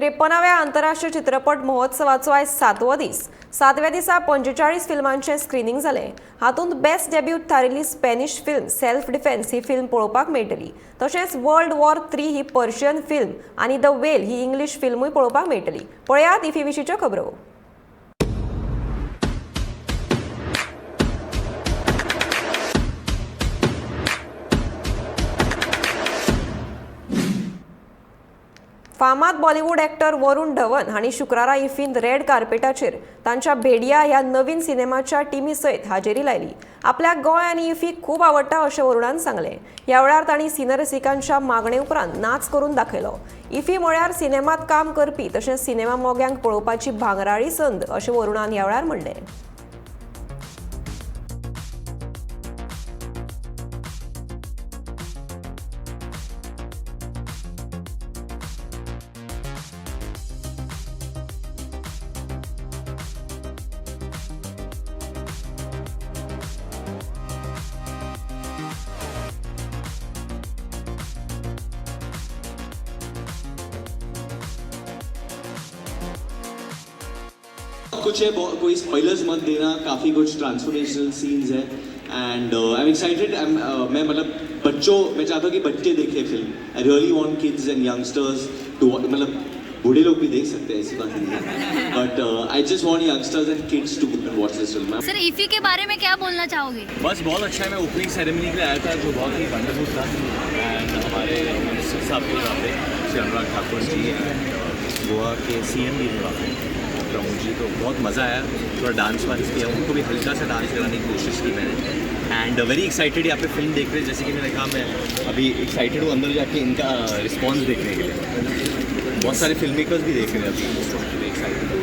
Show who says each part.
Speaker 1: 53व्या आंतरराष्ट्रीय चित्रपट महोत्सवाचो आयज 7वो दीस. 7व्या दिसा 45 फिल्मांचें स्क्रिनींग जालें. हातूंत बेस्ट डेब्यूट थारिल्ली स्पॅनिश फिल्म सेल्फ डिफेन्स ही फिल्म पळोवपाक मेळटली. तशेंच वर्ल्ड वॉर 3 ही पर्शियन फिल्म आनी the वेल ही इंग्लीश फिल्मूय पळोवपाक मेळटली. पळयात इफी विशींच्यो खबरो. फामाद बॉलिवूड एक्टर वरुण धवन हांणी शुक्रारा इफ्फींत रेड कार्पेटाचेर तांच्या भेडिया ह्या नवीन सिनेमाच्या टिमी सयत हाजेरी लायली. आपल्याक गोंय आनी इफ्फी खूब आवडटा अशें वरुणान सांगलें. ह्या वेळार तांणी सिनरसिकांच्या मागणे उपरांत नाच करून दाखयलो. इफ्फी म्हळ्यार सिनेमात काम करपी तशेंच सिनेमा मोग्यांक पळोवपाची भांगराळी संद अशें वरुणान ह्या वेळार म्हणलें.
Speaker 2: कुछ है, कोई स्पॉयलर्स मत देना. काफ़ी कुछ ट्रांसफॉर्मेशनल सीन्स है एंड I am excited. मैं मतलब बच्चों, मैं चाहता हूँ कि बच्चे देखें film. I really want kids and youngsters to, मतलब बूढ़े लोग भी देख सकते हैं, ऐसी बात नहीं है, but I just want youngsters and kids to watch this film.
Speaker 3: Sir, IFFI K बारे में क्या बोलना चाहोगे?
Speaker 4: बस बहुत अच्छा है. मैं ओपनिंग सेरेमनी के लिए आया था जो बहुत ही वंडरफुल था एंड हमारे मिनिस्टर साहब थे वहाँ pay, Shri Anurag Thakur ji, and Goa K CM भी थे वहाँ पे, प्रमोद जी. तो बहुत मज़ा आया. थोड़ा डांस वांस किया, उनको भी हल्का सा डांस कराने की कोशिश की मैंने. एंड वेरी एक्साइटेड यहाँ पे फिल्म देख रहे हैं. जैसे कि मैंने कहा, मैं अभी एक्साइटेड हूँ अंदर जाके इनका रिस्पॉन्स देखने के लिए. बहुत सारे फिल्म मेकर्स भी देख रहे हैं अभी. एक्साइटेड.